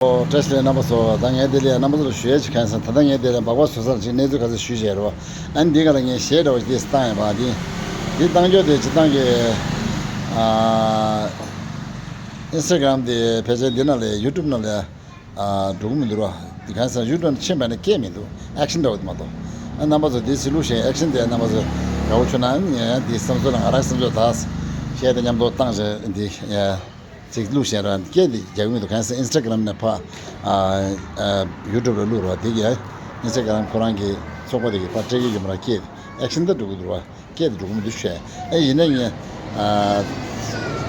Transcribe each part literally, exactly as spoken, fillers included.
ཨོ་བཀྲ་ཤིས་བདེ་ལེགས་རྣམ་པ་ཚོ། ད་ངས་དེ་ལ་རྣམ་པ་ཚོ་ལ་ཞུ་ཡས་ཅིག་གང་ཟེར་ན། ད་ལྟ་ངས་དེ་ལ་སྦག་སྦག་བཟོ་སར་ཅིག་གནས་ཚུལ་ག་ཚོད་ཞུས་བྱས་རེད་བ། ཨ་ནི་འདི་ག་ལ་ངས་གཞས་འདྲ་བ་ཅིག་བཏང་ཡོད་པ། འདི་འདི་བཏང་རྒྱུ་དེ་སྤྱིར་བཏང་གི་ཨ་ཨིན་སི་ཊ་གྷ་རམ་དེ་ཕལ་ཆེར་འདི་ནང་ལ་ཡུ་ཊུབ་ནང་ལ་ཨ་འགྲོ་གི་མི་འདུག་ར། འདི་གང་ཟེར་ན་ཡུ་ཊུབ་ནང་ཕྱིན་པ་ནི་སྐད་མི་འདུག་ཨེག་ཤན་འདྲ་བ་དེ་མ་གཏོགས། ཨ་རྣམ་པ་ཚོ་འདི་ཚོ་བླུགས་ཤིང་ཨེག་ཤན་དེ་རྣམ་པ་ཚོ་དགའ་པོ་བྱུང་ན། ཨ་ནི་ཡང་འདི་བསམ་ཚུལ་ལ་ང་རང་བསམ་ཚུལ་ད་གཞས་དང་མཉམ་དུ་བཏང་བྱས་འདི་ཡ། ཅིག་བླུགས་བཞིན་ར་སྐད་འདི་རྒྱག་གི་མི་འདུག་གང་ཟེར་ཨིན་སི་ཊ་གྷ་རམ་ནས་ཕར་ཨ་ཨ་ཡུ་ཊུབ་ལ་བླུགས་ར། དེ་གི་ཨིན་སི་ཊ་གྷ་རམ་ཁོ་རང་གི་ཚོགས་པ་དེ་གི་ཕར་སྤྲད་ཀྱི་ཡོད་མ་ར། སྐད་ཨེག་ཤན་ད་འགྲོ་གི་མི་འདུག་ར། སྐད་དེ་འགྲོ་གི་མི་འདུག་བཤད། ཨེ་ཡིན་ན་ཡིན། ཨ་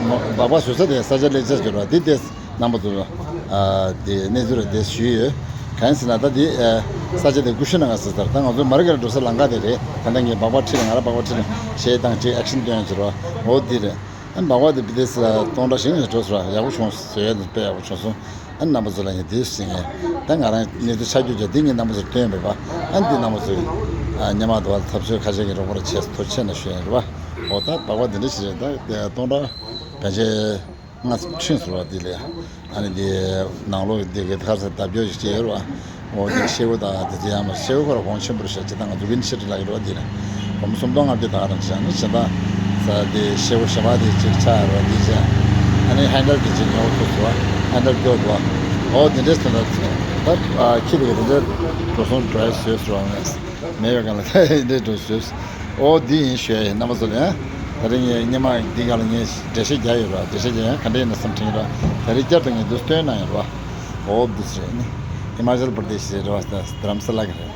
སྦག་སྦག་བཟོ་ས་དེ་ས་ཆ་ལེགས་ཆ་ཡོད་ར། དེ་དེ་རྣམ་པ་ཚོ་ཨ་དེ་གནས་ཚུལ་ར་དེ་ཞུས་ཡོད། གང་ཟེར་ན་ད་དེ་ཨ་ས་ཆ་དེ་ཀུ་ཤི་ན་གར་ཟེར་ས་ར། ད་ང་ཚོ་མ་རི་ཀ་ར་འགྲོ་ས་ལམ་ཁ་དེ་རེད། ད་ལྟ་ངས་སྦག་སྦག་ཁྲིད་ལ་ང་ར་སྦག་སྦག་ཁྲིད་ལ་གཞས་བཏང་ཅིག་ཨེག་ཤན་སྟོན་ཡོད་ཟེར་བ། འོ་དེ་རེད། ཨ་སྦག་སྦག་དེ་བི་དེ་སི་ལ་སྟོང་ཕྲག་ཞིག་ནས་འགྲོ་ཟེར་བ། ཡག་པོ་བྱུང་། བཟོ་ཡ་དེ་དཔེ་ཡག་པོ་བྱུང་སོང་། ཨ་རྣམ་པ་ཚོ་ལ་ངས་དེ་ཟེར་ངས་ད་ང་རང་གནས་ཚུལ་ཆ་རྒྱུས་ཀྱང་འདི་ངས་རྣམ་པ་ཚོར་སྟོན་ཡོད་པ། ཨ་འདི་རྣམ་པ་ཚོས་ཨ་སྔོན་མ་དུ་བ་ཐབས་ཚུལ་ཁ་ཤས་ཀྱི་རོགས་པ་ར་བྱས་ཐུགས་རྗེ་ཆེ་གནང་ཞུ་ཡ་རེད་བ། འོ་ད་སྦག་སྦག་འདི་འདྲ་ཞིག་རེད། ད་སྟོང་ཕྲག་བརྒྱད་ཅུ་ལྔ་ཚོ་ཁྲིམས་སུ་ར་དེ་ལས། ཨ་ནི་དེ་ནང་ལོགས་དེ་གི་ཁ་ས་བརྡབ་སྐྱོར་ཞིག་བྱས་ཡོད་རེད་བ། འོ་དེ་ཤེལ་སྒོ་དང་དེ་ཚོ་ཡང་མ་ཤེལ་སྒོ་ཁོ་ར་གོང་ཆེན་པོ་རེད་ཤག་ཅི་ད་ང་ཚོ་ཝིན་ཤིལ་ལ་ཡོད་རེད་བ། དེ་ནི་སྒོར་མོ་སུམ་སྟོང་ལྔ་བརྒྱ་དང་རང་ཅི་ཡང་ནི་ཇི་ལྟ་ས་དེ་ཤེལ་སྒོ་ཞེ་པོ་དེ་ཅིག་ཆགས་ཡོད་རེད་བ། དེ་ཅི་ཡང་ཨ་ནི་ཧེན་ཌལ་དེ་ཅིག་ཉོ་ཐུབ་སོང་བ། ཧེན་ཌལ་སྐྱོ་འདུག་བ། འོ་དེ་འདྲས་སོང་ད་ད་ཁྱི་དེ་གི་དེ་འདྲས་འགྲོ་སོང་འགྲོ་ཡ་བཟོས་སོང་བ། མེད་པའི་སྒང་ལ་ད་འདྲས་འགྲོ་བཟོས། ཨོ་འདི་ཡིན་ཞུ་ཡ་ཡིན། རྣམ་པ་ཚོ་ལ་ཡང་། ད་རིང་ངས་སྔོན་མ་འདི་ག་ལ་ངས་འགྲེལ་བཤད་རྒྱག་ཡོད་ར། འགྲེལ་བཤད་རྒྱག་ཡང་ག་འདྲ་ཡིན་ན་བསམ་དྲན་ཡོད་ར། ད་རིང་བསྐྱར་དུ་ངས་འདི་སྟོན་གནང་ཡོད་ར། ཨོ་འདི་ཟེར་ནི་ཧི་མ་ཅལ་པར་དེ་ཤི་རེད་བ། རྡ་རམ་ས་ལ་གི་རེད།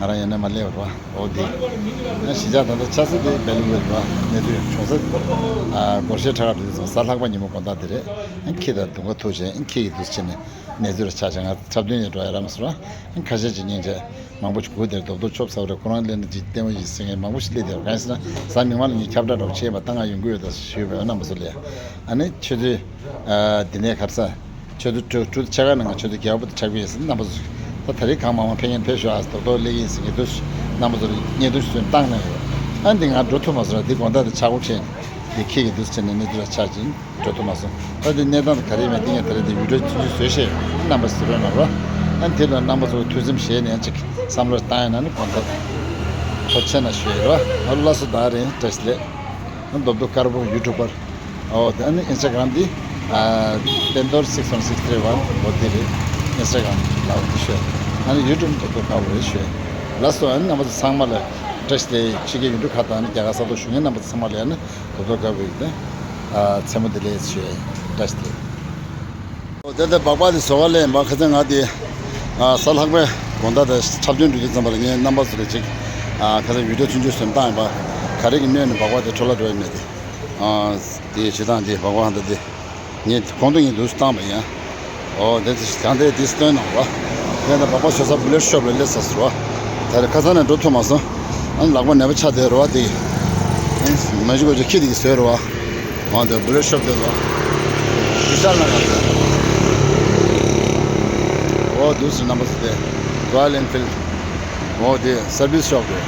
ང་རང་ཡང་ན་མ་སླེབས་ར། ཨོ་འདི་ང་གཞིས་ཆགས་ད་ལྟ་ཆགས་ས་དེ་བེ་ལི་ཝེལ་ར། གནས་དུས་བྱུང་ས་སྒོར་གཞས་ཁྲ་ཁ་འདི་ཚོ་གཟའ་ལྷག་པ་ཉིན་མོ་དགོང་དག་དེ་རེད། ཁྱེད་དང་དུང་ཁ་ཐུག་བྱས་ཁྱེད་ཀྱི་འདི་ཟེར་ནི་གནས་ཚུལ་ཆ་ཆ་ང་འཁྲབ་སྟོན་ཡོད་འགྲོ་ཡ་ར་མ་སོང་ར། ཁ་ཤས་ཅིག་སྙིང་རྗེ། མང་པོ་ཞིག་སྒུག་དེར་རྡོབ་རྡོབ་ཆོབ་ཚ་བ་རེད། ཁོ་རང་སླེབས་ན་འཇིག་རྟེན་པ་ཡིན་ཟེར་མཁན་མང་པོ་ཞིག་སླེབས་དེར། གང་ཡིན་ཟེར་ན་གཟའ་མིག་དམར་ལ་ངས་ཁྱབ་བསྒྲགས་འདྲ་བོ་བྱས་པ་ད་ང་ཡོང་གི་ཡོད་ད་ཞུས་པའི་རྣམ་པ་ཚོ་ལ། ཨ་ནི་ཆུ་ཚོད་ཨ་འདི་ནས་ག་རེ་ཟ། ཆུ་ཚོད་དྲུག་དྲུག་ཕྱེད་ཀ་ནང་ང་ཆུ་ཚོད་བརྒྱད་པ་དེ་འཁྲབ་གི་ཡིན་ཟེར་རྣམ་པ་ཚོ། ད་ད་རེས་གང་མང་མང་ཕེབས་མཁན་ཕེབས་ཤོག་ཨ། རྡོབ་རྡོབ་སླེབས་ཀྱི་ཡིན་ཟེར་གྱི་འདུག་རྣམ་པ་ཚོ་ལ་བརྙན་ཐུང་ཞིག་བཟོས་བཏང་གནང་ཡོད། ཨ་འདི་ང་འགྲོ་ཐུབ་མ་སོང་ར། འདི་དགོང་དག་དེ་ཆག་སྒོ་ཕྲན་འདི་ཁྱེད་ཀྱི་འདུག་ཟེར་ནས་གནས་ཚུལ་ལ་ཆགས་ཀྱིན། འགྲོ་ཐུབ་མ་སོང་། ད་དེ་གནས་སྟངས་དེ་ག་རེ་ཡིན་མིན་དེ་ངས་ད་རེས་དེ་བི་ཌིའོ་ཆུང་ཆུང་བཟོས་བཤད་རྣམ་པ་ཟེར་བའི་ནང་རོ། ཨ་ནི་དེ་ལ་རྣམ་པ་ཚོ་ཐུགས་སེམས་བཞེས་ནས་ཅིག་བསམ་བློ་བཏང་ཡིན་ན་ནི་གོང་ཐག་ཐོ་ཆེ་ན་ཞུ་ཡི་རོ། ཨ་ལ་སོ་ད་རེད་བཀྲ་ཤིས་བདེ་ལེགས། ཨ་རྡོབ་རྡོབ་དཀར་པོ་ཡུ་ཊུབ་པར། ཨོ་དེ་ཨ་ནི་ཨིན་སི་ཊ་གྷ་རམ་འདི་ཨ་པེན་ཏོར་སིག་སེ་ཝེན་སིག་ཐི་རི་ཝན་འོ་དེ་རེད། ཨིན་སི་ཊ་གྷ་རམ་ལ་འོ་དེ་ཞུ་ཡི། ཨ་ནི་ཡུ་ཊུབ་རྡོབ་རྡོབ་དཀར་པོ་རེད་ཞུ་ཡི། ལ་སོ་ཨ་ནི་རྣམ་པ་ཚོ་ཚང་མ་ལ་བཀྲ་ཤིས་བདེ་ལེགས། ཕྱི་རྒྱལ་ཡུལ་གྲུ་ཁག་དང་ནི་རྒྱ་གར་ས་ཐོག་བཞུགས་མཁན་རྣམ་པ་ཚོ་ཚང་མ་ལ་ཡང་ན། རྡོབ་རྡོབ་དཀར་པོའི་ནི་ཨ་མཚན་མོ་བདེ་ལེགས་ཞུ་ཡི། བཀྲ་ཤིས་བདེ་ལེགས། འོ་དེ་ལྟར་སྦག་སྦག་དེ་བཟོ་ག་ལས་ཡིན་པ་ཁ་སང་ང་དེ་ཨ་གཟའ་ལྷག་པའི་དགོང་དག་དེ་འཁྲབ་སྟོན་འགྲོ་དུས་ཙམ་པ་ལ་ངས་རྣམ་པ་ཚོ་ལ་ཅིག་ཨ་ཁ་སང་བི་ཌིའོ་ཆུང་ཆུང་བཟོས་བཏང་ཡིན་པ། ག་རེ་གི་སྣོད་ནས་སྦག་སྦག་དེ་འཕྲོ་བརླག་འགྲོ་ཡི་མེད་དེ། ཨ་དེ་བྱེད་སྟངས་དེ་སྦག་སྦག་འདི་དེ། ངས་གོང་དུ་ངས་འདུག་བཏང་བ་ཡིན། ཨོ་དེ་ཚོ་གང་དེ་དེ་སྟོན་གནང་བ། ངས་ད་སྦག་སྦག་བཟོ་ས་བུ་ལེཊ་ཤོབ་ལ་སླེབས་ཚར་སོང་བ། ད་རེས་ཁ་སང་ནས་འགྲོ་ཐུབ་མ་སོང་། ཨ་ནི་ལག་པ་ནད་པ་ཆགས་བསྡད་རེད་བ་དེ། ཨ་ནི་མ་གཞི་གོ་ཆ་ཁྱི་དེ་གིས་བཟོས་རེད་བ། ཨོ་དེ་བུ་ལེཊ་ཤོབ་དེ་ལ། བི་ཤཱལ་ནགར་དེ། ཨོ་དུས་སུ་རྣམ་པ་ཚོ་དེ། རོ་ཡལ་ཨེན་ཕིལ། ཨོ་དེ་སར་བིས་ཤོབ་རེད།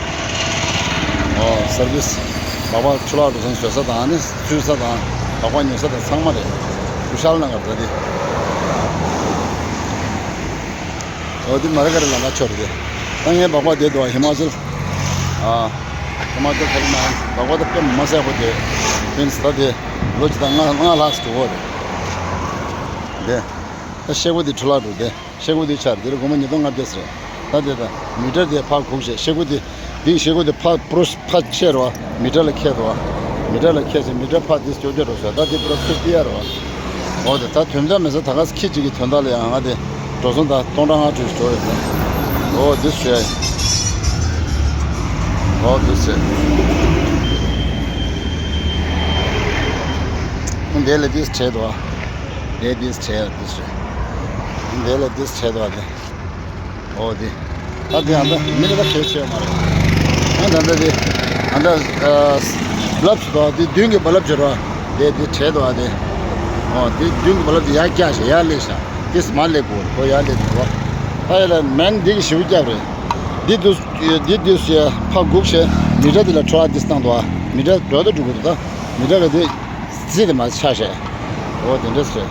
ཨོ་སར་བིས། སྦག་སྦག་འཕྲོ་བརླག་འགྲོ་སོང་བཟོ་ས་དང་ཨ་ནི་བཙུགས་ས་དང་སྦག་སྦག་ཉོ་ས་དང་ཚང་མ་རེད། བི་ཤཱལ་ནགར་ད་དེ། ཨོ་དེ་མ་ར་ཀ་ར་ལ་ང་ཆོར་རེད། ད་ངས་སྦག་སྦག་བསྡད་འདུག་ཧི་མ་ཅལ། ཨ་ཧི་མ་ཅལ་ཁ་རི་ན་སྦག་སྦག་ད་དཔེ་མ་སྲིད་པོ་དེ། ཕིན་སི་ད་དེ་ལོ་གཅིག་དང་ལྔ་ལྔ་ལྷག་ཙམ་འགྲོ་གི་རེད། དེ་ད་ཤེལ་སྒོ་དེ་འཕྲོ་བརླག་འགྲོ་དེ། ཤེལ་སྒོ་དེ་ཆར་དེ་ལ་སྒོར་མོ་ཉིས་སྟོང་ལྔ་བརྒྱ་ཟེར། ད་དེ་ད་མི་ཊར་དེ་ཕར་སྒུག་བྱས་ཤེལ་སྒོ་དེ། འདི་ཤེལ་སྒོ་དེ་ཕར་པྲོས་ཕར་ཆད་རོ། མི་ཊར་ལ་ཁེལ་འདུག་མི་ཊར་ལ་ཁེལ་ཚེ་མི་ཊར་ཕར་དེ་སྐྱོ་སྐྱོ་འགྲོ་ཟེར། ད་དེ་པྲོས་ཚུར་ཏི་ཡ་རོ། འོ་དེ་ད་དོན་དག་མེད་ས་ད་ག་ཁྱི་གཅིག་གི་དོན་དག་ལ་ཡང་ང་དེ་འགྲོ་སོང་ད་སྟོང་ཕྲག་ལྔ་བཅུ་ཞིག་འགྲོ་ཡོད་ད། འོ་དེ་ཞུ་ཡ་ཡིན། འོ་དེ་ཟེར། འདི་ལ་དེ་བྲལ་འདུག་དེ་དེ་བྲལ་དེ་ཟེར། འདི་ལ་དེ་བྲལ་འདུག་དེ། ཨོ་དེ། ད་དེ་ཨ་མདའ་མི་ལ་ད་གལ་ཆེ་བ་མ་རེད། ཨ་ད་ད་དེ། ཨ་ད་ཨ་རྦ་རླབས་ཚོ་དེ་མདུན་གྱི་རྦ་རླབས་བྱེད་རོགས། དེ་དེ་བྲལ་འདུག་ཨ་དེ། ཨོ་དེ་མདུན་གྱི་རྦ་རླབས་དེ་ཡར་བཀྱགས་ཤིག་ཡར་སླེབས་ཤག་དེ་མར་སླེབས་དགོས་རེད་ཁོ་ཡར་སླེབས་དགོས་རེད། ད་ཡ་ལ་མན་འདི་གི་ཞིབ་བཀྱག་རེད། འདི་དུས་འདི་དུས་ཕ་སྒུག་བྱས་མི་ཊར་དེ་ལ་འཕྲོ་བརླག་དེ་བཏང་འདུག་ཨ་མི་ཊར་འགྲོ་ད་འགྲོ་གི་འདུག་ད་མི་ཊར་ག་དེ། རྩིས་དེ་མ་ཆགས་ཤག་འོ་དེ་འདྲ་ཟེར།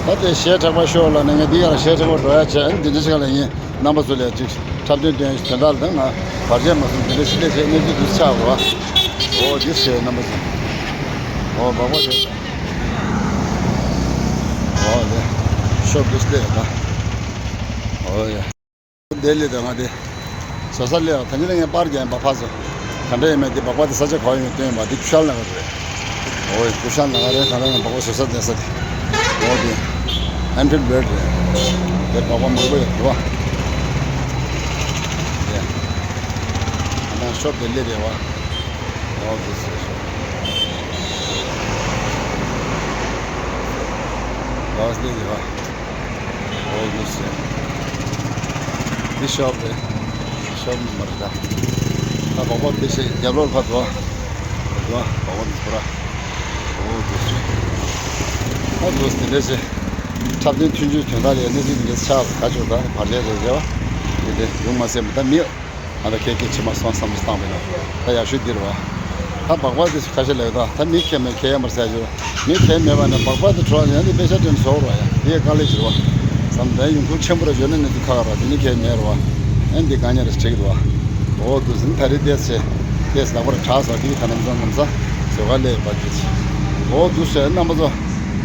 ད་དེ་གཞས་དྲེག་པ་ཤོར་ལ་ནས་ངས་འདི་ག་ལ་གཞས་དྲེག་པ་འགྲོ་ཡ་བྱས། ཨ་ནི་འདི་འདྲ་ཞིག་ལ་ཡིན། རྣམ་པ་ཚོ་ལ་ཅིག་འཁྲབ་སྟོན་སྟོན་དོན་དག་ལ་ང་བར་ཆད་མ་སོང་། འདི་འདྲ་ཞིག་ལས་བྱས་གནས་ཚུལ་འདི་ཆགས་པ། འོ་འདི་ཞེས་རྣམ་པ་ཚོ། འོ་སྦག་སྦག་རེད། འོ་དེ་ཤོབ་འདི་སླེབས་ཡོད་ད། འོ་ཡ། དེ་ལས་ད་ང་དེ་བཟོ་ས་སླེབས་ཡོད། ད་ནི་ལ་ངས་པར་རྒྱག་ཡིན་པ་ཕར་ཚོ། ག་འདྲ་ཡིན་མིན་དེ་སྦག་སྦག་དེ་ས་ཆ་ག་བ་ཡིན་མིན་སྟོན་ཡིན་པ། དེ་ཀུ་ཤལ་ནག་རེད། འོ་ཀུ་ཤལ་ནག་རེད། ད་ལ་ངས་སྦག་སྦག་བཟོ་ས་བསྡད་ས་དེ། འོ་དེ་ཨན་ཕིལ་བྷེར་རེད། དེ་སྦག་སྦག་མང་པོ་ཡོད་རེད་བ། དེ་ཨ་ནང་ཤོབ་དེ་སླེབས་རེད་བ། འོ་དེ་ཟེར་ཤོབ་ལ་སླེབས་རེད་བ། འོ་དེ་ཟེར། འདི་ཤོབ་རེད། ཤོབ་མ་རེད་ད། ད་སྦག་སྦག་དེ་ཞིག་རྒྱབ་ལོགས་ཕར་འགྲོ། འགྲོ། སྦག་སྦག་འདི་ཚོ་ར། འོ་དེ་ཟེར། ད་དེ་འདྲ་ཞིག་འཁྲབ་སྟོན་ཐུན་ཚོད་དོན་དག་ལས་གནས་ཚུལ་འདི་འདྲ་ཆགས་ག་ཅོག་ད་བར་ཆད་རེད་རེད་བ། དེ་འདྲ་ཡོང་མ་སྲིད་མོ། ད་མི་ཨ་ད་ཁྱེད་ཀྱིས་ཕྱི་མ་སོང་བསམ་བློ་བཏང་བས་ན་ད་ཡག་ཤོས་འདི་རེད་བ། ད་སྦག་སྦག་དེ་ཁ་ཤས་ལས་ད་ད་མི་ཁྱད་མེད་ཁྱད་ཡ་མར་ཟ་ཞོར། མི་ཁྱད་མེད་པ་ནས་སྦག་སྦག་དེ་འཕྲོ་ཡང་དེ་དཔེ་ཆ་སྟོན་བཟོ་རོགས་ཡ། དེ་དཀའ་ལས་ཞིག་རེད་བ། བསམ་ད་ཡོང་ཁུངས་ཆེན་པོ་ར་བརྗོད་ན་ནི་དེ་ཁག་ར་དེ་ནི་ཁྱད་མེད་རེད་བ། ཨན་དེ་གང་ཉར་རེ་བྱེད་ཀྱི་འདུག་བ། འོ་དུ་ཟིན་ད་རེས་བལྟས་ཚེ་བལྟས་ལག་པར་དྲག་སོགས་དེ་གི་ད་ནམ་ས་ནམ་ས་བཟོ་ག་ལས་པ་དེ་ཚེ། འོ་དུ་ཟེར་རྣམ་པ་ཚོ།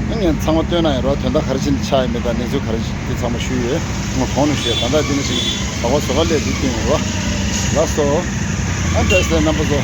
ཨ་ངས་ཚང་མ་སྟོན་ན་ཡང་རོགས་དོན་དག་ག་རེ་བྱས་ནས་ཆགས་ཡོད་མེད་དང་གནས་ཚུལ་ག་རེ་དེ་ཚང་མ་ཞུས་ཡོད། ང་གོང་ནས་ཞུས་ད་ལྟ་འདི་ནས་ཞིག་བ་བ་བཟོ་ག་ལས་དེ་སྟོན་ཡོད་རོགས། ལགས་སོ། ཨ་བཀྲ་ཤིས་བདེ་ལེགས་རྣམ་པ་ཚོ།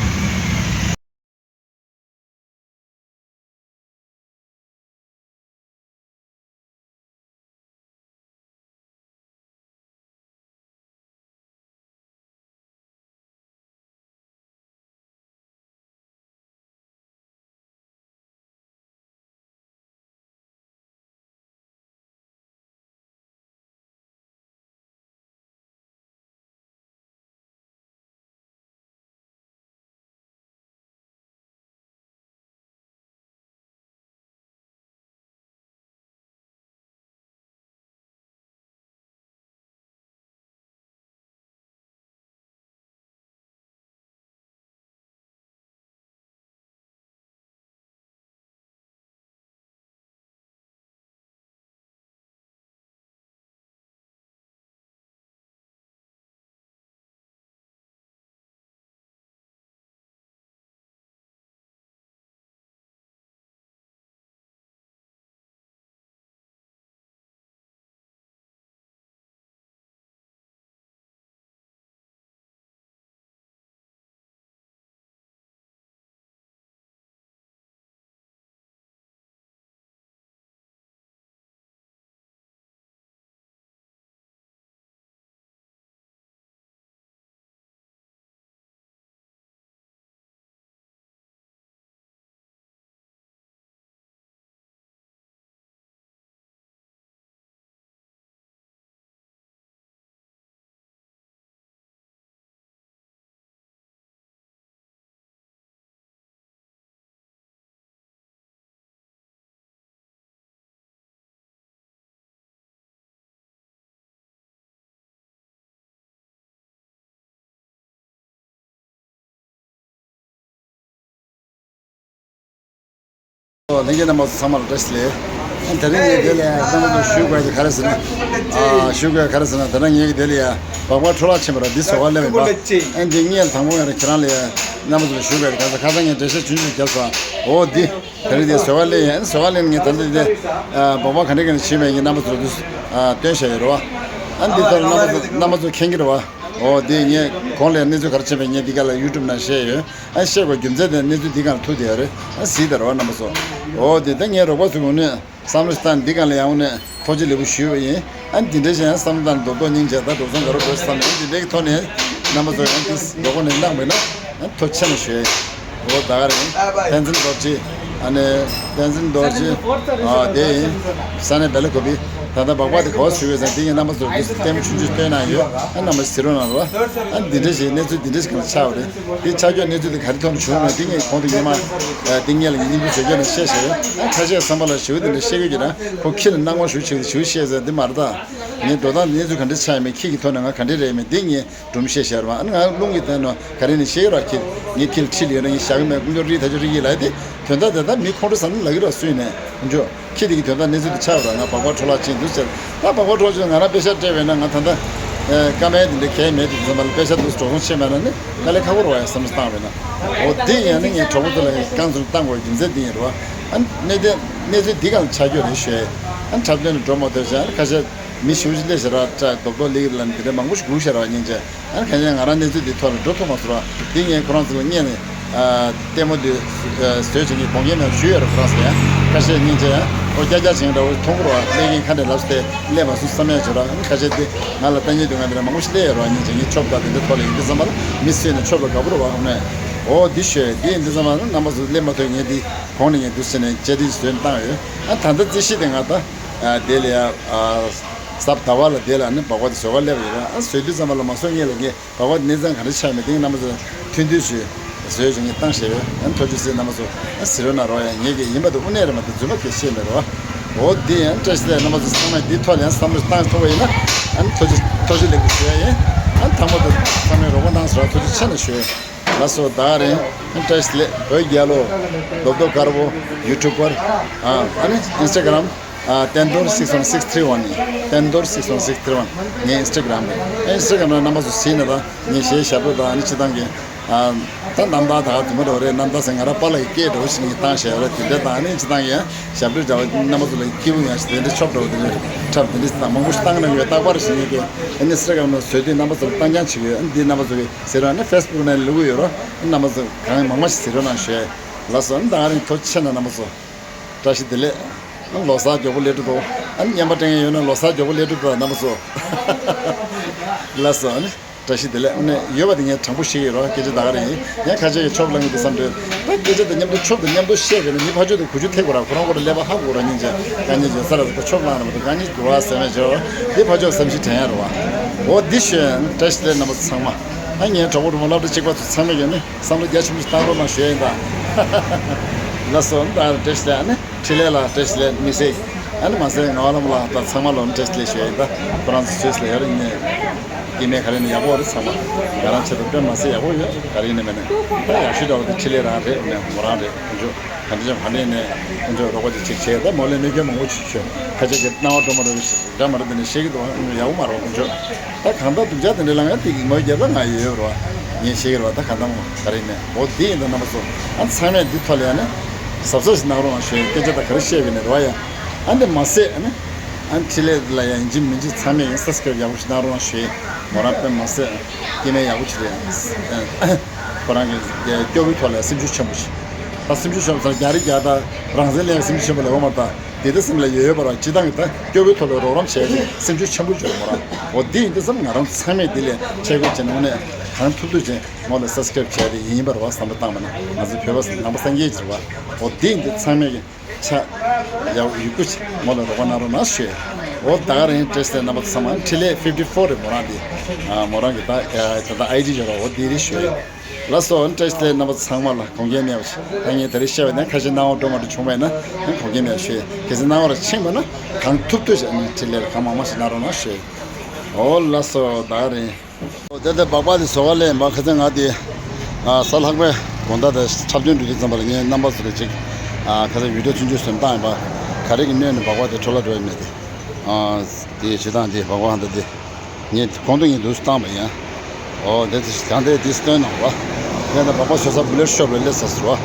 ལྷན་རྒྱས་རྣམ་པ་ཚང་མར་བཀྲ་ཤིས་བདེ་ལེགས། དེ་རིང་ངས་དེ་ལ་རྣམ་པ་ཚོ་ཞུ་དགོས་ཀྱི་ག་རེ་ཟེར་ན། ཨ་ཞུ་དགོས་ག་རེ་ཟེར་ན། དེ་རིང་ངས་དེ་ལ་ཡ་སྦག་སྦག་འཕྲོ་བརླག་ཕྱིན་པ་ར་འདི་བཟོ་ག་སླེབས་ཡིན་པ། ཨ་འདི་ངས་དང་པོ་ཡང་ར་ཁྱེད་རང་ལ་ཡ་རྣམ་པ་ཚོ་ལ་ཞུ་དགོས་ཀྱི་ག་རེ་ཟེར། ཁ་སང་ངས་འགྲེལ་བཤད་ཆུང་ཆུང་བརྒྱབ་སོང་། འོ་འདི། དེ་རིང་དེ་བཟོ་ག་སླེབས་ཡིན། བཟོ་ག་སླེབས་ངས་ད་ལྟ་དེ་སྦག་སྦག་ག་འདྲ་ག་འདྲ་ཕྱིན་པ་ཡིན་རྣམ་པ་ཚོ་ལ་འདི་སྟོན་བཞག་ཡོད་རེད་བ། ཨ་འདི་ལྟར་རྣམ་པ་ཚོ་རྣམ་པ་ཚོ་མཁྱེན་གྱི་རེད་བ། འོ་དེ་ངས་གོང་ལ་གནས་ཚུལ་ག་རེ་བྱས་པ་ངས་འདི་ག་ལ་ཡུ་ཊུབ་ནང་བཤད་ཡོད། ཨ་བཤད་དགོས་རྒྱུ་མཚན་དེ་གནས་ཚུལ་འདི་ག་ལ་ཐུག་བསྡད་ཡོད་རེད། ཨ་གཟིགས་དང་རོགས་རྣམ་པ་ཚོ། འོ་དེ་ད་ངའི་རོགས་པ་ཚོ་གུན་ནས་བསམ་བློ་ཞིག་བཏང་འདི་ག་ལ་ཡང་ནས་ཐུགས་རྗེ་ལེགས་པོ་ཞུས་པ་ཡིན། ཨ་འདི་འདྲ་ཞིག་ཡང་བསམ་བློ་བཏང་འགྲོ་ཐུབ་སྙིང་རྗེ། ད་འགྲོ་སོང་ག་རེ་དགོས་བསམ་ཡང་འདི་འདྲའི་ཐོག་ནས་རྣམ་པ་ཚོ་ཡང་འདི་རོགས་པ་ནས་གནང་བས་ན་ཨ་ཐུགས་རྗེ་ཆེ་ཞུ་ཡ་ཡིན། འོ་ད་ག་རེ་ཡིན། བསྟན་འཛིན་རྡོ་རྗེ། ཨ་ནི་བསྟན་འཛིན་རྡོ་རྗེ། ཨ་དེ་ཡིན། ས་གནས་བེ་ལ་ཀོ་བི། ད་ལྟ་སྦག་སྦག་དེ་ག་པར་བཟོས་ཡོད་ཟེར་འདི་ངས་རྣམ་པ་ཚོར་འདི་ལྟད་མོ་ཆུང་ཆུང་སྟོན་གནང་ཡོད། ཨ་རྣམ་པ་གཟིགས་རོགས་གནང་རོགས། ཨ་འདི་འདྲ་ཞིག་གནས་ཚུལ་འདི་འདྲ་ཞིག་གང་ཆགས་པ་རེད། འདི་ཆ་འཇོག་གནས་ཚུལ་འདི་ག་རེ་ཐོག་ནས་བྱུང་མེད་འདི་ངས་གོང་དུ་ངས་མ། འདི་ངས་ལ་ངས་སྙིང་པོ་བཟོས་རྒྱུ་ནས་བཤད་བཤད་ཡོད། ཨ་ཁ་ཤས་བསམ་པ་ལ་ཞུ་འདི་འདྲ་བཤད་གི་ཡོད་ན་ཁོ་ཁྱི་ལ་སྣང་བ་ཞུ་ཆེ་ཞུ་བཤད་ཟེར་འདི་མ་རེད་ད། ངས་འགྲོ་སྟངས་གནས་ཚུལ་ག་འདྲ་ཆགས་ཡོད་མེད། ཁྱེད་ཀྱི་ཐོག་ནས་ང་ག་འདྲ་རེད་མེད་འདི་ངས་སྒྲུང་བཤད་བཞག་རེད་བ། ཨ་ནི་ང་རླུང་གིས་བསྟན་ནོ་ག་རེ་ནས་བཤད་ཀྱི་རོགས། ཁྱེད་ངས་ཁྱེད་ལ་ཁྲིད་ལ་ཡོད་ན་ངས་བཞག་གི་མེད། དཀོན་མཆོག་རིག་ཡིད་ཐ་ཆོད་རིག་ཡིད་ལ་ཡོད་དེ། དོན་དག་དེ་ད་མི་ཁོང་ཁྲོ་ཟ་ན་ལབ་ཀྱི་རོགས་སུས་ནས་འཇོ། ཁྱེད་དེ་གི་དོན་དག་གནས་ཚུལ་དེ་ཆགས་རོགས། ང་སྦག་སྦག་འཕྲོ་བརླག་ཕྱིན་འདུག་ཟེར། ད་སྦག་སྦག་འཕྲོ་བརླག་ཕྱིན་ང་རང་པེ་ཤ་སྤྲད་པས་ན་ང་ད་ལྟ་ཀ་མེད་དེ་འདྲ་གལ་མེད་དེ་ཚང་མ་ལ་པེ་ཤ་འདུག་འགྲོ་སོང་ཕྱིན་མེད་ན་ནི་དཀའ་ལས་ཁག་པོ་རེད་བ་ཡ་བསམ་བློ་བཏང་བས་ན། འོ་དེ་ཡིན་ན་ངས་གྲོགས་པོ་ཚོ་ལ་རྐང་ཚུགས་བཏང་དགོས་རྒྱུ་མཚན་དེ་ཡིན་རེད་བ། ཨ་གནས་དེ་གནས་ཚུལ་འདི་གང་ལ་ཆ་རྒྱུས་རེད་ཞུས། ཨ་འཁྲབ་སྟོན་ལ་འགྲོ་མ་ཐུབ་ཅིང་ཨ་ཁ་ཤས་མི་ཞུ་ཞིག་སླེབས་ཤར་བ་སྐྲ་རྡོབ་རྡོབ་སླེབས་ལ་འདི་འདྲ་མང་པོ་ཞིག་སྒུག་ཤར་བ་ཉིན་བྱས། ཨ་ནི་གང་ཡང་ང་རང་གནས་ཚུལ་འདི་ཐོག་ལ་འགྲོ་ཐུབ་མ་སོང་ར། འདི་ངས་ཁོ་རང་ཚོ་ལ་བརྙས་ནས་ཨ་ལྟད་མོ་འདི་བཟོས་བྱས་ངས་དགོངས་འགལ་མེད་པ་ཞུས་ཡོད་ར། ཁོ་རང་ཚོ་ཡང་ཁ་ཤས་སྙིང་རྗེ་ཡང་ཨོ་རྒྱ་རྒྱ་བྱེད་འདྲ་བོ་མཐོང་གི་ར། སླེབས་མཁན་ཁ་འདྲ་ལབ་སྟེ་སླེབས་མ་སོང་བསམ་ཡག་བྱོས་ར། ཨ་ནི་ཁ་ཤས་འདི་ང་ལ་ལྟ་ཉན་དུ་ང་འདི་འདྲ་མང་པོ་ཞིག་སླེབས་ཡོད་ར། སྙིང་རྗེ། ངས་ཆོབ་དང་དེ་འདྲ་ཐོག་ལ་ཡིན་འདི་བསམ་པ་ལ་མི་སུས་ནས་ཆོབ་ལ་དགའ་པོ་ར་བ། ཨ་ནི་ཨོ་འདི་ཞུས་འདི་ཡིན་འདི་བསམ་པ་ལ་རྣམ་པ་ཚོ་སླེབས་མ་ཐུབ། ངས་འདི་གོང་ནས་ངས་འདུག་ཟེར་ནས་བཅར་འདྲི་བཟོས་བཏང་ཡོད། ཨ་ད་ལྟ་རྩིས་གཞི་དེ་ང་ད་ཨ་དེ་ལ་ཡ་ཨ་གཟའ་ཟླ་བ་ལ་དེ་ལ་ནི་སྦག་སྦག་དེ་བཟོ་ག་སླེབས་ཡོད་ར། ཨ་བཟོས་དུས་ཙམ་པ་ལ་མ་བཟོ་ངེས་ལ་ངས་སྦག་སྦག་གནས་ཚང་ག་རེ་ཆགས་མེད་དེ་རྣམ་པ་ཚོ་མཐུན་སྒྲིལ་ཞུས་བཟོས་བྱུང་ངས་བཏང་ཞེས་ཡོད། ཨ་ཐུགས་རྗེ་ཆེ། རྣམ་པ་ཚོ་ཨ་གཟིགས་རོགས་གནང་རོགས་ཡ། ངེད་ཀྱི་ཡིན་པ་དེ་དངོས་གནས་རེད་མ་གཏོགས་རྫུན་མ་གལ་ཤེས་མེད་རོ། འོ་འདི་ཡང་བཀྲ་ཤིས་བདེ་ལེགས། རྣམ་པ་ཚོ་ཚང་མས་འདི་ཐོག་ལ་ཡང་བསམ་བློ་བཏང་ཐུབ་པ་ཡིན་ན་ཨ་ཐུགས་རྗེ་ཐུགས་རྗེ་ལེགས་འབུལ་ཞུ་ཡ་ཡིན། ཨ་དང་པོ་དེ་ཚང་མས་རོགས་པ་གནང་ཟེར་བ་ཐུགས་རྗེ་ཆེ་ན་ཞུ་ཡ། ལགས་སོ། ད་ག་རེད། བཀྲ་ཤིས་བདེ་ལེགས། བོད་རྒྱལ་ལོ། རྡོབ་རྡོབ་དཀར་པོ། ཡུ་ཊུབ་པར། ཨ་ཨ་ནི་ཨིན་སི་ཊ་གྷ་རམ། ཨ་བསྟན་རྡོར་six one six three one ཡིན། བསྟན་རྡོར་six one six three one། ངའི་ཨིན་སི་ཊ་གྷ་རམ་རེད། ཨ་ཨིན་སི་ཊ་གྷ་རམ་ལ་རྣམ་པ་ཚོ་གཟིགས་ནས་ད་ངས་གཞས་ཞབས་བྲོ་དང་ཨ་ནི་སྤྱི་བཏང་གི་ཨ་ད་རྣམ་ཐར་ད་ག་དུ་མ་འགྲོ་རེད། རྣམ་ཐར་ཟེར་ང་རང་པཱ་ལགས་ཀྱི་སྐད་འགྲོ་བཞིན་གྱི་བཏང་བཞག་རེད། དེ་འདྲ་དང་ཨ་ནི་སྤྱི་བཏང་གི་ཡང་ཞབས་བྲོ་འདྲ་བ་རྣམ་པ་ཚོ་ལ་སྐྱིད་པོ་ཡོང་ཞིག་དེ་འདྲ་ཆོབ་འགྲོ་དེ་འདྲ་འཁྲབ་དེ་འདྲ་དང་མང་པོ་ཞིག་བཏང་གནང་ཡོད། རྟག་པར་བཞིན་ཡོད་དེ་ཨ་ནི་ཨིན་སི་ཊ་གྷ་རམ་ལ་བཟོས་དུས་རྣམ་པ་ཚོ་ལ་བཏང་རྐྱང་བྱེད་ཀྱི་ཡོད། ཨ་ནི་འདི་རྣམ་པ་ཚོ་གི་ཟེར་བ་ནི་ཕེ་སི་བུག་ནང་བླུག་གི་ཡོད་རོ། རྣམ་པ་ཚོ་གང་མང་མང་ཞིག་གཟིགས་རོགས་གནང་ཞུ། ལགས་སོ། ཨ་ནི་ད་ག་རིང་ཐུགས་རྗེ་ཆེ་གནང་། རྣམ་པ་ཚོ་བཀྲ་ཤིས་བདེ་ལེགས། ཨ་ནི་ལོ་གསར་མགྱོགས་པོ་སླེབས་འགྲོ་འདུག་ཨ་ནི་རྔན་པ་སྤྲད་མཁན་ཡོད་ན་ལོ་གསར་མགྱོགས་པོ་སླེབས་འགྲོ་འདུག་རྣམ་པ་ཚོ། ལགས་སོ། ཨ་ནི་བཀྲ་ཤིས་བདེ་ལེགས། ཨ་ནི་ཡོད་པ་དེ་ངས་དྲང་པོ་བཤད་ཀྱི་ཡོད་རོ། སྐད་ཆ་ད་ག་རེ་ཡིན་ཡང་ཁ་ཆེ་གི་ཆོབ་ལ་ངས་འདི་བསམ་འདོད། ད་སྐད་ཆ་དང་མཉམ་དུ་ཆོབ་དང་མཉམ་དུ་བཤད་པས་ན་མི་ཕར་ཕྱོགས་དང་གུ་ཆུ་ཐེག་པ་ར། ཁོ་རང་ཁོ་རང་ཀླད་པ་ཧ་གོ་ར། སྙིང་རྗེ། དཀའ་ངལ་ཡོད་ས་ར་ཁོ་ཆོབ་ལངས་ར་མ་གཏོགས་དཀའ་ངལ་འདུག་བ་ཟེར་མེད་བྱོས། འདི་ཕར་ཕྱོགས་བསམ་ཤེས་དྲན་ཡ་ར་བ། འོ་འདི་ཞུས། བཀྲ་ཤིས་བདེ་ལེགས་རྣམ་པ་ཚོ་ཚང་མ། ཨ་ངའི་གྲོགས་པོ་གྲོགས་མོ་སློབ་གྲྭ་གཅིག་པ་ཚོ་ཚང་མས་ཀྱང་ནི་བསམ་བློ་རྒྱ་ཆེན་པོ་ཞིག་བཏང་རོགས་གནང་ཞུ་ཡ་ཡིན་ད། ལགས་སོ། ད་བཀྲ་ཤིས་བདེ་ལེགས། ཨ་ནི་འཕྲིན་ལས་ལགས་བཀྲ་ཤིས་བདེ་ལེགས། དམིགས་བསལ་ཨ་ནི་མ་ཟད་ངག་དབང་ལྷ་མོ་ལགས་དང་ཚང་མ་ལ་བཀྲ་ཤིས་བདེ་ལེགས་ཞུ་ཡ་ཡིན་ད། ཁོ་རང་ཚོ་སུད་སི་ལ་ཡོད་རེད། ཡིན་ནའི་སྐྱེ་དམན་ག་རེ་ནས་ཡག་པོ་རེད། ཚང་མ་ང་རང་ཆེད་དུ་དཔེ་མ་ཟད་ཡག་པོ་ཡོད། ག་རེ་ཡིན་ནའི་མེད་ནའི་ད་ཡག་ཤོས་འདྲ་བོ་དེ་འཕྲིན་ལས་རང་རེད། ཨ་ནི་མོ་རང་རེད། ཁོང་ཚོ་ག་འདྲ་ཅང་ག་འདྲ་ཡིན་ནའི་ཁོང་ཚོས་རོགས་པ་ཅིག་ཅིག་བྱས། ད་མོ་ལ་གནོད་སྐྱོན་མང་པོ་ཅིག་བྱུང་། ཁ་ཆེ་གི་སྣང་བ་འགྲོ་མ་འགྲོ་གི་ཞིག་འདྲ་མ་འདྲ་དེ་འདྲ་བཤད་ཀྱི་འདུག་ཨ་ནི་ཡག་པོ་མ་རེད། ཁོང་ཚོས་ད་གང་ལྟར་སྡུག་ཅག་དེ་འདྲ་ལ་ང་དེ་གི་མོ་རྒྱབ་ལ་ང་ཡོད་ཡོད་རེད་བ། ངས་བཤད་ཀྱི་རེད་བ། ད་ག་འདྲ་མོ་ག་རེ་ཡིན་ནའི་འོ་འདི་ཡིན་ད། རྣམ་པ་ཚོ་ཨ་ཚང་མས་འདི་ཐོག་ལ་ཡ་ནི་གཟབ་གཟབ་ཞིག་གནང་རོགས་གནང་ཞུ་ཡ། སྐད་ཆ་ད་ག་རེ་བཤད་པ་ཡིན་ནའི་རེད་བ་ཡ། ཨ་འདི་མ་ཟད་ཨ་ནི་ཨ་འཕྲིན་ལས་ལ་ཡ་ཡིན་གཅིག་མིན་གཅིག་ཚང་མས་ཡིན་སབ་སི་ཀེ་རབ་ཡག་པོ་ཞིག་གནང་རོགས་གནང་ཞུ་ཡ། མོ་རང་དཔེ་མ་ཟད་སྐྱེ་དམན་ཡག་པོ་ཞིག་རེད། ཁོ་རང་གི་སྐྱོ་བོའི་ཐོག་ལ་སེམས་ཤུགས་ཆེན་པོ་ཞིག་ད་སེམས་ཤུགས་ཆེན་པོ་ཚོ་རྒྱག་རེས་རྒྱག་ད་རང་བཙན་ལ་ཡ་སེམས་ཤུགས་ཆེན་པོ་ལ་འོ་མ་ད། དེ་ལྟ་སེམས་ལ་ཡོད་ཡོད་པ་རང་སྤྱི་བཏང་གི་ད་སྐྱོ་བོའི་ཐོག་ལ་རོགས་རམ་བྱས་ཏེ་སེམས་ཤུགས་ཆེན་པོ་བྱུང་མོ་རང་། འོ་དེ་ཡིན་དུས་ཙམ་ང་རང་ཚང་མས་དེ་ལས་ཆེ་དགོས་བྱས་ནས་དངོས་གནས་གང་ཐུབ་ཐུབ་བྱས་མོ་ལ་སབ་སི་ཀེ་རབ་བྱས་ཏེ་ཡིན་པ་རེད་བ། བསམ་བློ་བཏང་བ་ན་ང་ཚོ་བོད་པ་ནང་པ་སངས་རྒྱས་ཀྱི་རེད་བ། འོ་དེ་ཡིན་དུས་ཚང་མས་ཀྱི་ཆ་ཡག་ཡོད་རྒུ་ཅིག་མོ་ལ་རོགས་པ་གནང་རོགས་གནང་ཞུས། འོ་ད་ག་རང་བཀྲ་ཤིས་བདེ་ལེགས། རྣམ་པ་ཚང་མ་འཕྲིན་ལས་ཕིབ་ཊི་ཕོར་རེད་མོ་རང་དེ། མོ་རང་གི་ད་ད་ལྟ་ཨའི་ཌི་ཡོད་རེད། འོ་དེ་རེད་ཞུས། ལགས་སོ། བཀྲ་ཤིས་བདེ་ལེགས། རྣམ་པ་ཚང་མ་ལ་དགོངས་འགལ་མེད་པ་ཞིག་ད་ངས་དེ་རིང་བཤད་པ་ནས་ཁ་ཤས་སྣང་བ་འགྲོ་མ་འགྲོ་བྱུང་བས་ན་ཡང་དགོངས་འགལ་མེད་པ་ཞུ། གལ་སྲིད་སྣང་བ་ར་ཕྱིན་པ་ན་གང་ཐུབ་ཐུབ་བྱས་ནས་འཕྲིན་ལས་ལ་གང་མང་མང་ཞིག་གནང་རོགས་གནང་ཞུ། འོ་ལགས་སོ། ད་ག་རེད། འོ་དེ་ལྟར་སྦག་སྦག་དེ་བཟོ་ག་ལས་མ་ཁ་སང་ང་དེ་ཨ་གཟའ་ལྷག་པའི་དགོང་དག་དེ་འཁྲབ་སྟོན་འགྲོ་དུས་ཙམ་པ་ལ་ངས་རྣམ་པ་ཚོ་ལ་ཅིག་ཨ་ཁ་སང་བི་ཌི་ཡོ་ཆུང་ཆུང་བཟོས་བཏང་ཡིན་པ། ག་རེ་གི་སྣོད་ནས་སྦག་སྦག་དེ་འཕྲོ་བརླག་འགྲོ་ཡི་མེད་དེ། ཨ་དེ་བྱེད་སྟངས་དེ་སྦག་སྦག་འདི་དེ། ངས་གོང་དུ་ངས་འདུག་བཏང་བ་ཡིན། འོ་དེ་དེ་གང་དེ་དེ་སྟོན་གནང་བ། ངས་ད་སྦག་སྦག་བཟོ་ས་བུ་ལེ་ཤོབ་ལ་སླེབས་ཚར་སོང་བ།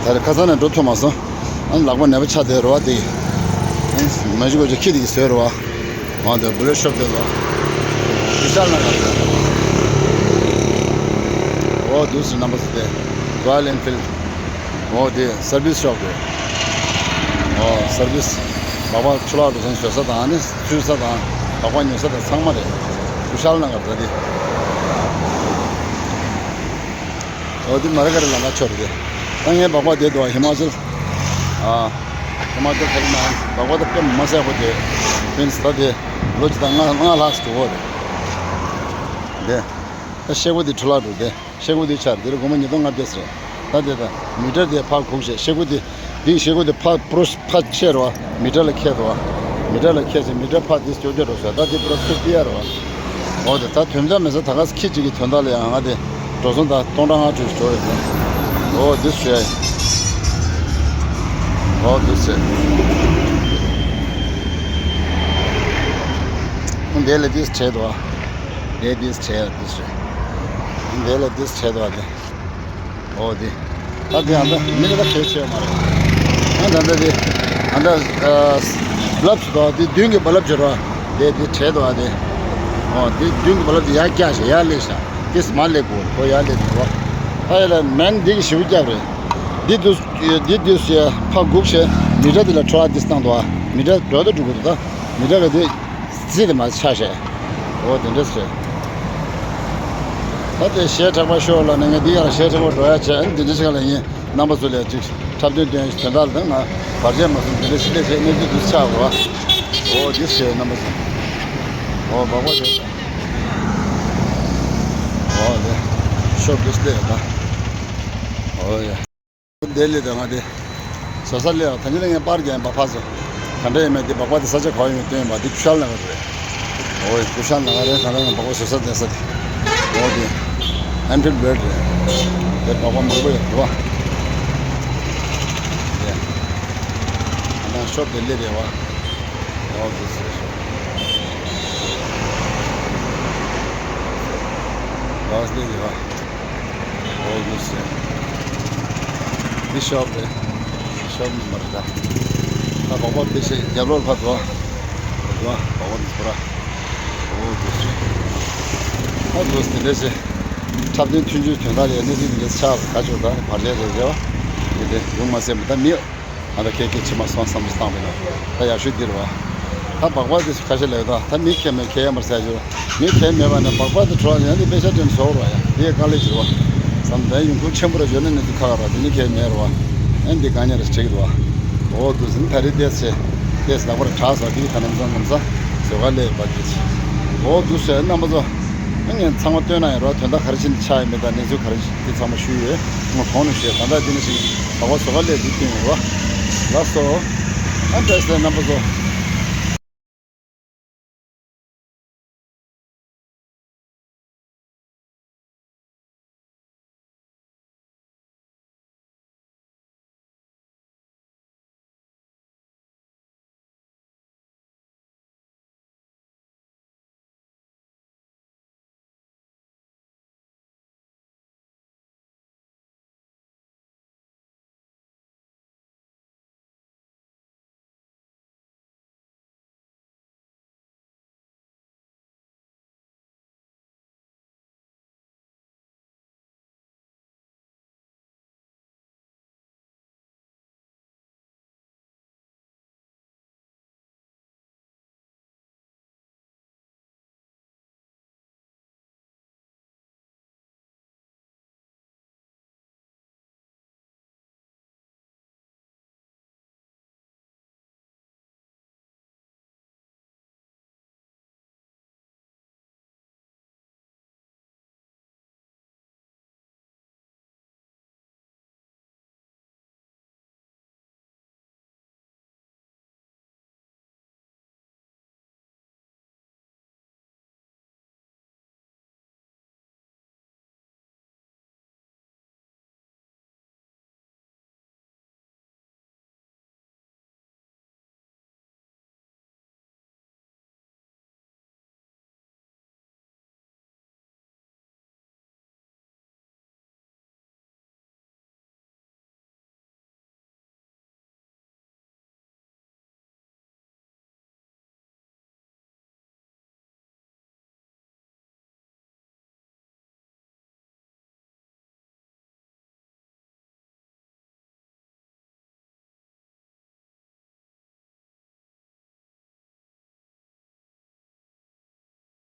ད་རེས་ཁ་སང་ནས་འགྲོ་ཐུབ་མ་སོང་། ཨ་ནི་ལག་པ་ནད་པ་ཆགས་བསྡད་རེད་བ་དེ། ཨ་ནི་མ་གཞི་གོ་ཅིག་ཁྱི་དེ་གིས་བཟོས་རེད་བ། འོ་དེ་བུ་ལེ་ཤོབ་དེ་ཚོ། བི་ཤཱལ་ནག་གར་དེ། འོ་འདུག་སེ་རྣམ་པ་ཚོ་དེ། Royal Enfield། འོ་དེ་སར་བིས་ཤོབ་རེད། འོ་སར་བིས། སྦག་སྦག་ཆུ་ལོག་འགྲོ་མཁན་བཟོ་ས་དང་ཨ་ནི་འཚོལ་ས་དང་སྦག་སྦག་ཉོ་ས་དང་ཚང་མ་རེད། བི་ཤཱལ་ནག་གར་ད་དེ། འོ་དེ་མར་ཀ་རི་ལ་ང་ཆོ་རེད་དེ། ད་ངས་སྦག་སྦག་དེ་འདུག་ཧི་མ་ཅལ། ཨ་ཧི་མ་ཅལ་ཁ་རི་ན་སྦག་སྦག་དེ་དཔེ་མ་སྲེག་པོ་དེ། ཕིན་སི་ད་དེ་ལོ་གཅིག་དང་ལྔ་ལྔ་ལྷག་ཙམ་འགྲོ་གི་རེད། དེ་ད་ཤེལ་སྒོ་དེ་འཕྲོ་བརླག་འགྲོ་དེ། ཤེལ་སྒོ་དེ་ཆག་འདི་ལ་སྒོར་མོ་ཉིས་སྟོང་ལྔ་བརྒྱ་ཟེར། ད་དེ་ད་མི་ཊར་དེ་ཕར་སྒུག་བྱས། ཤེལ་སྒོ་དེ་འདི་ཤེལ་སྒོ་དེ་ཕར་པྲོ་ཕར་ཆད་རོ། མི་ཊར་ལ་ཁེལ་འདུག་ མི་ཊར་ལ་ཁྱེར་ཞིང་མི་ཊར་ཕར་འདི་སྐྱོ་སྐྱོ་འགྲོ་ཤག་ད་འདི་པུ་ར་ཚུར་ཏི་ཡར་བ། འོ་དེ་ད་དོན་དག་མེད་ས་ད་ག་ཁྱི་གཅིག་གི་དོན་དག་ལ་ཡང་ང་དེ་འགྲོ་སོང་ད་སྟོང་ཕྲག་ལྔ་བཅུ་ཞིག་འགྲོ་ཡོད་པ། འོ་འདི་ཞེས། འོ་འདི་ཞེས། འདི་ལ་འདི་བྱས་འདུག་བ། འདི་འདི་བྱས་འདི་ཞེས། འདི་ལ་འདི་བྱས་འདུག་བ་དེ། འོ་དེ། ད་དེ་ཨ་མདའ་མི་ལ་ད་གལ་ཆེ་བ་མ་རེད། ཨ་ད་ད་དེ། ཨ་མདའ། རླབས་སུ་དོ་དེ་མདུན་གྱི་རྦ་རླབས་བྱེད་རོགས། དེ་དེ་བྲལ་དོ་ཨ་དེ། འོ་དེ་མདུན་གྱི་རྦ་རླབས་དེ་ཡར་བཀྱག་ཞེས་ཡར་སླེབས་ཤག་དེ་མར་སླེབས་དགོས་ཁོ་ཡར་སླེབས་དགོས། ད་ཡ་ལ་མན་འདི་གི་ཞིབ་བཀྱག་རེད། འདི་དུས་འདི་དུས་ཞེས་ཕ་སྒུག་ཞེས་མི་ཊར་དེ་ལ་འཕྲོ་བ་དེ་བཏང་དོ་ཨ་མི་ཊར་འགྲོ་དུ་འགྲོ་དགོས་འདུག་ད་མི་ཊར་ག་དེ། རྩིས་དེ་མ་ཆགས་ཤག་འོ་དེ་འདྲ་ཟེར། ད་དེ་གཞས་དྲག་པ་ཤོར་ལ་ནས་ངས་འདི་ཡར་གཞས་དྲག་པོ་འགྲོ་ཡ་བྱས་ཨ་ནི་འདི་འདྲ་ཞིག་ལ་ཡིན་རྣམ་པ་ཚོ་ལས་ཅིག་འཁྲབ་སྟོན་སྟོན་དོན་དག་ལ་ང་བར་ཆད་མ་སོང་འདི་འདྲ་ཞིག་ལས་བྱས་གནས་ཚུལ་འདི་ཆགས་དགོས་ཨ། འོ་འདི་ཟེར་རྣམ་པ་ཚོ། འོ་སྦག་སྦག་རེད་ད། འོ་དེ་ཤོག་འདི་སླེབས་ད། འོ་ཡ། དེ་ལས་དང་ང་དེ། བཟོ་ས་ལས་ད་ཅི་ལ་ངས་པར་རྒྱག་པ་ཕར་ཚུར། ག་འདྲ་ཡིན་མིན་དེ་སྦག་སྦག་དེ་ས་ཆ་ག་བ་ཡིན་མིན་སྟོན་པ་དེ་ཀུ་ཤལ་ནགར་རེད། འོ་ཡ་ཀུ་ཤལ་ནགར་རེད་ད་ལྟ་ངས་སྦག་སྦག་བཟོ་ས་བསྡད་ས་དེ། འོ་དེ། ཨན་ཕིལ་བྷེར་རེད། དེ་སྦག་སྦག་མང་པོ་ཡོད་རེད་བ། དེ། ང་ཤོབ་དེ་སླེབས་རེད་བ། འོ་དེ་ཟེར། སྦག་སྦག་སླེབས་རེད་བ། འོ་དེ་ཟེར། འདི་ཤོབ་རེད། ཤོབ་མིན་པ་རེད་ད། ད་སྦག་སྦག་དེ་ཞིག་རྒྱབ་ལོགས་ཕར་འགྲོ། འགྲོ་སྦག་སྦག་འདི་ཚོ་ར། འོ་དེ་ཟེར། ད་དུ་དེ་འདྲ་ཞིག་འཁྲབ་སྟོན་མཐུན་འགྱུར་དོན་དག་ལ་གནས་ཚུལ་འདི་འདྲ་ཆགས་ག་ཆོག་ད་བར་ཆད་རེད་རེད་བ། དེ་འདྲ་ཡོང་མ་སྲིད་པ་ད་མི། ཨ་ད་ཁྱེད་ཀྱིས་ཕྱི་མ་སོང་བསམ་བློ་བཏང་བས་ན་ད་ཡག་ཤོས་འདི་རེད་བ། ད་སྦག་སྦག་དེ་ཁ་ཤས་ལས་ད་ད་མི་ཁྱད་མེད་ཁྱད་ཡ་མར་ཟ་རྒྱུ་མི་ཁྱད་མེད་པ་ནས་སྦག་སྦག་དེ་འཕྲོ་ཡང་དེ་དཔེ་ཆ་སྟོན་བཟོ་བར་ཡ་དེ་དཀའ་ལས་ཀྱི་རེད་བ། བསམ་ད་ཡོང་ཁུངས་ཆེན་པོ་ར་ཡོད་ན་ནི་དེ་ཁ་བ་ར་དེ་ནི་ཁྱད་མེད་རེད་བ། ཨན་དེ་དཀའ་ཉེ་ར་བྱེད་ཀྱི་རེད་བ། འོ་དུ་ཟིན་ད་རེས་བལྟས་ཚེ་བལྟས་ལག་པར་དྲག་ཟ་དེ་ཐ་ནམ་ཚང་ནམ་ས་བཟོ་ག་ལས་བ་དེ་ཚེ། འོ་དུ་ཟེར་རྣམ་པ་ཚོ། ངས་ཚང་མ་སྟོན་ན་ཡང་རོ་དོན་དག་ག་རེ་བྱས་ནས་ཆགས་ཡོད་མེད་དང་གནས་ཚུལ་ག་རེ་འདི་ཚང་མ་ཞུས་ཡོད། ངོ་གོང་ནས་ཞུས་ད་ལྟ་འདི་ནས་ཞིག་ད་བ་བཟོ་ག་ལས་འདི་སྟོན་ཡོད་རོ། ལགས་སོ། ཨ་བཀྲ་ཤིས་བདེ་ལེགས་རྣམ་པ་ཚོ།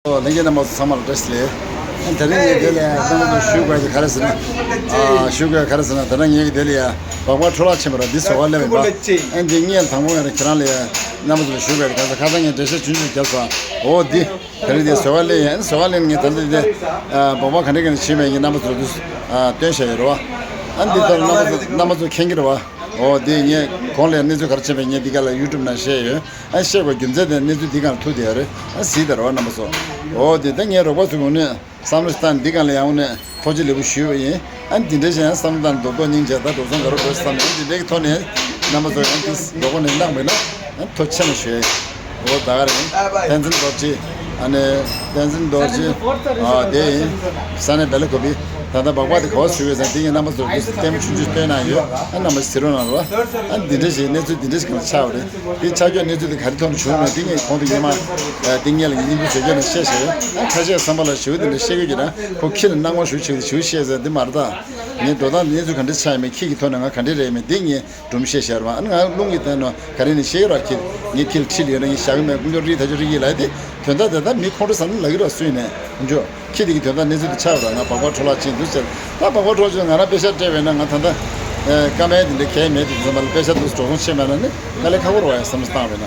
ལྷན་རྒྱས་རྣམ་པ་ཚང་མར་བཀྲ་ཤིས་བདེ་ལེགས། དེ་རིང་ངས་དེ་ལ་རྣམ་པ་ཚོ་ཞུ་དགོས་དེ་ག་རེ་ཟེར་ན། ཨ་ཞུ་དགོས་ག་རེ་ཟེར་ན་དེ་རིང་ངས་དེ་ལ་ཡ་སྦག་སྦག་འཕྲོ་བརླག་ཕྱིན་པ་ར་འདི་བཟོ་ག་སླེབས་པ། ཨ་འདི་ངས་དང་པོ་ཡང་ཁྱེད་རང་ལ་ཡ་རྣམ་པ་ཚོ་ལ་ཞུ་དགོས་དེ་ག་ཟེར་ཁ་སང་ངས་འགྲེལ་བཤད་ཆུང་ཆུང་བརྒྱབ་སོང་། འོ་འདི་དེ་རིང་དེ་བཟོ་ག་སླེབས་ཡིན་བཟོ་ག་སླེབས་ངས་ད་ལྟ་དེ་སྦག་སྦག་ག་འདྲ་ག་འདྲ་བྱེད་མེད་ངས་རྣམ་པ་ཚོ་ལ་འདི་སྟོན་བྱས་ཡོད་རེད་བ། ཨ་འདི་ལྟར་རྣམ་པ་ཚོ་རྣམ་པ་ཚོ་མཁྱེན་གྱི་རེད་བ། འོ་དེ་ངས་གོང་ལ་གནས་ཚུལ་ག་རེ་བྱས་པའི་ངས་འདི་ག་ལ་ཡུ་ཊུབ་ནང་བཤད་ཡོད། ཨ་བཤད་དགོས་རྒྱུ་མཚན་དེ་གནས་ཚུལ་འདི་ག་ལ་ཐུག་བསྡད་ཡོད་རེད། ཨ་གཟིགས་དང་རེད་བ་རྣམ་པ་ཚོ། འོ་དེ་ད་ངས་རོགས་པ་ཚོ་གུན་ནས་བསམ་བློ་ཞིག་བཏང་འདི་ག་ལ་ཡང་ནས་ཐུགས་རྗེ་ལེགས་པོ་ཞུས་པ་ཡིན། ཨ་འདི་འདྲ་ཞིག་ཡང་བསམ་བློ་བཏང་རྡོག་རྡོག་སྙིང་རྗེ་ད་རྡོག་རྩ་འགའ་རུ་འགྲོ་བསམ་ཡོད། འདི་འདྲའི་ཐོག་ནས་རྣམ་པ་ཚོ་ཡང་འདི་རོགས་པ་ནས་གནང་བས་ན། ཨ་ཐུགས་རྗེ་ཆེ་ཞུ། འོ་ད་ག་རེ་ཡིན། བསྟན་འཛིན་རྡོ་རྗེ། ཨ་ནི་བསྟན་འཛིན་རྡོ་རྗེ། ཨ་དེ་ཡིན། ས་གནས་སྦེལ་ཀོབ་པི། ད་ལྟ་སྦག་སྦག་དེ་ག་པར་བཟོས་ཡོད་ཟེར་དེ་ངས་རྣམ་པ་ཚོར་དུས་སུ་ལྟད་མོ་ཆུང་ཆུང་སྟོན་གནང་ཡོད། ཨ་རྣམ་པ་གཟིགས་རོགས་གནང་རོགས། ཨ་འདི་འདྲ་ཞིག་གནས་ཚུལ་འདི་འདྲ་ཞིག་གང་ཆགས་པ་རེད། དེ་ཆ་ཁྱོན་གནས་ཚུལ་དེ་ག་རེ་ཐོག་ནས་བྱུང་མེད་དེ་ངས་གོང་དུ་ཉི་མ་དེ་སྔོན་ལ་ངས་སྙིང་པོ་བཟོས་ཁྱོན་ནས་བཤད་བཞག་ཡོད། ཨ་ཁ་ཤས་བསམ་པ་ལ་ཞུ་དེ་འདྲ་བཤད་དགོས་ཀྱི་ན་ཁོ་ཁྱི་ལ་སྣང་བ་ཞུ་ཆེ་ཞུ་བཤད་ཟེར་འདི་མ་རེད་ད། ངས་འགྲོ་སྟངས་གནས་ཚུལ་ག་འདྲ་ཆགས་ཡོད་མེད་ཁྱི་གི་ཐོག་ནས་ང་ག་འདྲ་རེད་མེད་དེ་ངས། སྒྲུང་བཤད་ཤར་བ་ཨ་ནི་ང་རླུང་གི་དོན་ནོ་ག་རེ་ནི་ཤེས་རོགས་ཁྱེད་ངས་ཁྱེད་ཁྲིད་ཡོད་ན་ངས་བཞག་གི་མེད། དཀོན་མཆོག་རིག་ཐག་ཆོད་རིག་ཡིན་ལ་དེ་དོན་དག་དེ་ད་མི་ཁོང་ཁྲོ་ཟ་ན་ལ་གི་རོགས་སུས་ནས་དཀོན་མཆོག་ཁྱེད་དེ་གི་དོན་དག་གནས་ཚུལ་དེ་ཆགས་རོགས། ང་སྦག་སྦག་འཕྲོ་བརླག་ཕྱིན་འདུག་ཟེར། ད་སྦག་སྦག་འཕྲོ་བརླག་ང་རང་པེ་ཤ་སྤྲད་པས་ན་ང་ད་ལྟ་ཀ་མེད་དེ་འདྲ་གས་མེད་དེ་ཚང་མ་ལ་པེ་ཤ་འདུག་འགྲོ་སོང་ཆེ་མེད་ན་ནི་དཀའ་ལས་ཁག་པོ་རོགས་ཡ་བསམ་བློ་བཏང་བས་ན།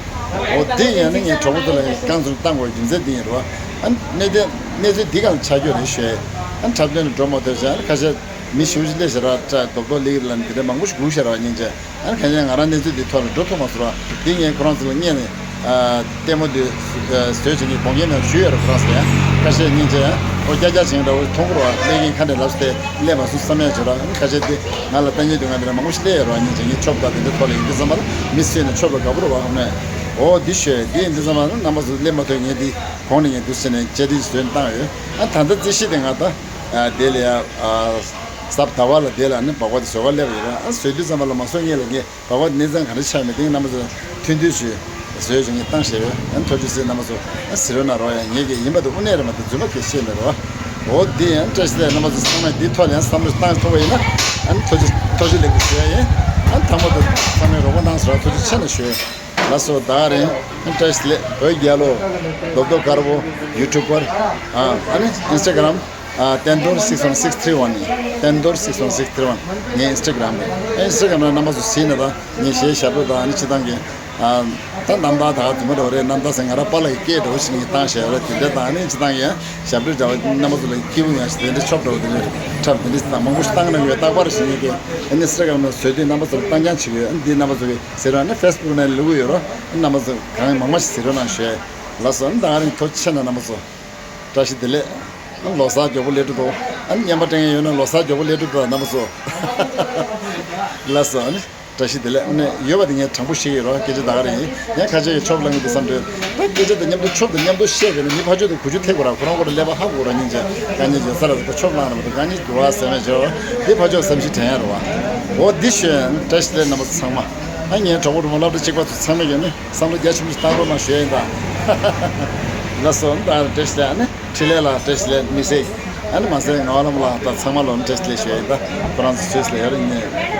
འོ་དེ་ཡིན་ན་ངས་གྲོགས་པོ་ཚོ་ལ་རྐང་ཚུར་བཏང་དགོས་རྒྱུ་མཚན་དེ་ཡིན་རོགས། ཨ་གནས་དེ་གནས་ཚུལ་འདི་གང་ཆགས་རྒྱུ་རེད་ཞུས། ཨ་འཁྲབ་སྟོན་ལ་འགྲོ་མ་ཐུབ་ཟེར། ཨ་ཁ་ཤས་མི་ཞུ་ཅི་ལས་ཟེར་བ་ཏྲ་རྡོག་རྡོག་ལིག་ལ་ནི་དེ་འདྲ་མང་པོ་ཞིག་སྒུག་ཤར་བ་སྙིང་རྗེ། ཨ་ཁ་ཤས་ང་རང་གནས་ཚུལ་འདི་ཐོག་ལ་འགྲོ་ཐུབ་མ་སོང་ར། འདི་ངས་ཁོ་རང་ཚོ་ལ་བརྙས་ནས་ཨ་ལྟད་མོ་འདི་བཟོས་བྱེད་ཀྱི་དགོངས་འགལ་མེད་ཞུས་ཡོད་ར། ཁོ་རང་ཚོ་ལ་ཡང་ཁ་ཤས་སྙིང་རྗེ། ཨོ་རྒྱ་རྒྱ་བྱེད་འདྲ་བོ་མཐོང་གི་ར་བ། སླེབས་ཀྱིན་ཁ་འདྲ་ལབ་སྟེ་སླེབས་མ་སོང་བསམ་ཡ་བྱོས་ར། ཨ་ཁ་ཤས་འདི་ང་ལ་ལྟ་ཉན་དུས་ང་འདི་འདྲ་མང་པོ་ཞིག་སླེབས་ཡོད་ར། སྙིང་རྗེ། ངས་ཆོབ་དང་དེ་འདྲ་ཐོག་ལ་ཡིན་འདི་ཚང་མ་ལ་མི་སུས་ནས་ཆོབ་ལ་དགའ་པོ་ར་བ། ཨོ་ནས་འོ་འདི་ཞུས། འདི་ཡིན་འདི་ཚང་མ་ལ་རྣམ་པ་ཚོ་སླེབས་མ་ཐུབ། ངས་འདི་གོང་ནས་ངས་འདུག་ཟེར་ནས་བཅར་འདྲི་བཟོས་བཏང་ཡོད། ཨ་ད་ལྟ་རྩིས་གཞི་དེ་ང་ད་ཨ་དེ་ལ་ཡ་ཨ་གཟའ་ཟླ་བ་ལ་དེ་ལ་ནི་སྦག་སྦག་དེ་བཟོ་ག་སླེབས་ཡོད་རེད། ཨ་བཟོས་དུས་ཙམ་པ་ལ་མ་བཟོ་སྔོན་ལ་ངས་སྦག་སྦག་གནས་ཚང་ག་རེ་ཆགས་མེད་དེ་རྣམ་པ་ཚོ་མཐུན་སྒྲིལ་ཞུས་བཟོས་བྱུང་ངས་བཏང་བཞག་ཡོད། ཨ་ཐུགས་རྗེ་ཆེ། རྣམ་པ་ཚོ་ཨ་གཟིགས་རོགས་གནང་རོགས། ཡ་ངེད་ཀྱི་ཡིན་པ་དེ་དངོས་གནས་རེད་མ་གཏོགས་རྫུན་མ་གལ་ཆེ་མེད་རོགས། འོ་དེ་ཡང་བཀྲ་ཤིས་བདེ་ལེགས། རྣམ་པ་ཚོ་ཚང་མས་འདི་ཐོག་ལ་ཡང་བསམ་བློ་བཏང་ཐུབ་པ་ཡིན་ན་ཨ་ནི་ཐུགས་རྗེ་ཐུགས་རྗེ་ལེགས་པོ་ཞུ་ཡ་ཡིན། ཨ་དང་པོ་དེ་ཚང་མས་རོགས་པ་གནང་ཟེར་བ་ཐུགས་རྗེ་ཆེ་ན་ཞུ། ལགས་སོ། ད་རིང་བཀྲ་ཤིས་བདེ་ལེགས། བོད་རྒྱལ་ལོ། རྡོག་རྡོག་དཀར་པོ། ཡུ་ཊུབ་པར། ཨ་ཨ་ནི་ཨིན་སི་ཊ་གྷ་རམ། ཨ་བསྟན་རྡོར་six one six three one ཡིན། བསྟན་རྡོར་six one six three one ངའི་ཨིན་སི་ཊ་གྷ་རམ་རེད། ཨ་ཨིན་སི་ཊ་གྷ་རམ་ལ་རྣམ་པ་ཚོ་གཟིགས་ནས་ད་ངས་གཞས་ཞབས་བྲོ་དང་ཨ་ནི་སྤྱི་བཏང་གི་ཨ་ད་རྣམ་ཐར་ད་ག་རྫུན་མ་འདྲ་བོ་རེད། རྣམ་ཐར་ཟེར་ང་རང་པཱ་ལགས་ཀྱི་སྐད་འདྲ་བོ་ཞིག་ངས་བཏང་བཞག་ཡོད་རེད། དེ་འདྲ་དང་ཨ་ནི་སྤྱི་བཏང་གི་ཡང་ཞབས་བྲོ་འདྲ་བོ་རྣམ་པ་ཚོ་ལ་སྐྱིད་པོ་ཡོང་ཞིག་དེ་འདྲ་ཆོབ་འདྲ་བོ་དེ་འདྲ་འཁྲབ་དེ་འདྲ་སྤྱི་བཏང་མང་པོ་ཞིག་བཏང་གནང་ཡོད། རྟག་པར་ཞིག་ངས་དེ་ཨ་ནི་ཨིན་སི་ཊ་གྷ་རམ་ལ་བཟོས་དུས་རྣམ་པ་ཚོ་ལ་བཏང་རྐྱང་བྱེད་ཀྱི་ཡོད། ཨ་ནི་འདི་རྣམ་པ་ཚོ་གི་ཟེར་རོགས་ནི་ཕེ་སི་བུག་ནང་བླུག་གི་ཡོད་རོགས། རྣམ་པ་ཚོ་གང་མང་མང་ཞིག་གཟིགས་རོགས་གནང་ཞུ། ལགས་སོ། ཨ་ནི་ད་ག་རིང་ཐུགས་རྗེ་ཆེ་གནང་རྣམ་པ་ཚོ། བཀྲ་ཤིས་བདེ་ལེགས། ཨ་ལོ་གསར་མགྱོགས་པོ་སླེབས་འགྲོ་འདུག་ཨ་ནི་རྔན་པ་སྤྲད་མཁན་ཡོད་ན་ལོ་གསར་མགྱོགས་པོ་སླེབས་འགྲོ་འདུག་རྣམ་པ་ཚོ། ལགས་སོ། ཨ་ནི་བཀྲ་ཤིས་བདེ་ལེགས། ཨ་ནི་ཡོད་པ་དེ་ངས་དྲང་པོ་བཤད་ཀྱི་ཡོད་རོགས། སྐད་ཆ་ད་ག་རེ་ཡིན། ཡང་ཁ་ཤས་ཀྱིས་ཆོབ་ལངས་ཀྱི་འདུག་བསམ་འདུག་ད་སྐད་ཆ་དང་མཉམ་དུ་ཆོབ་དང་མཉམ་དུ་བཤད་པས་ན་མི་ཕར་ཕྱོགས་དེ་གུ་ཆུ་ཐེག་དགོས་ར། ཁོ་རང་ཁོ་རང་ཀླད་པ་ཧ་གོ་ར། སྙིང་རྗེ། དཀའ་ངལ་ཡོད་ས་ར་ཟེར་ཁོ་ཆོབ་ལངས་ར་མ་གཏོགས་དཀའ་ངལ་འདུག་བ་ཟེར་མེད་བྱས་རོགས། འདི་ཕར་ཕྱོགས་བསམ་ཤེས་དྲན་ཡ་རོགས། འོ་འདི་ཞོན། བཀྲ་ཤིས་བདེ་ལེགས་རྣམ་པ་ཚོ་ཚང་མ། ཨ་ངའི་གྲོགས་པོ་གྲོགས་མོ་སློབ་གྲྭ་གཅིག་པ་ཚོ་ཚང་མས་ཀྱང་ནི་བསམ་བློ་རྒྱ་ཆེན་པོ་ཞིག་བཏང་རོགས་གནང་ཞུ་ཡ་ཡིན་ད། ལགས་སོ། ཨ་ནི་ད་བཀྲ་ཤིས་བདེ་ལེགས། ཨ་ནི་འཕྲིན་ལས་ལགས་བཀྲ་ཤིས་བདེ་ལེགས་དམིགས་བསལ། ཨ་ནི་མ་ཟད་ངག་དབང་ལྷ་མོ་ལགས་དང་ཚང་མ་ལ་ཨ་ནི་བཀྲ་ཤིས་བདེ་ལེགས་ཞུ་ཡ་ཡིན་ད། ཁོ་རང་ཚོ་སུད་སི་ལ་ཡོད་རེད། ངས་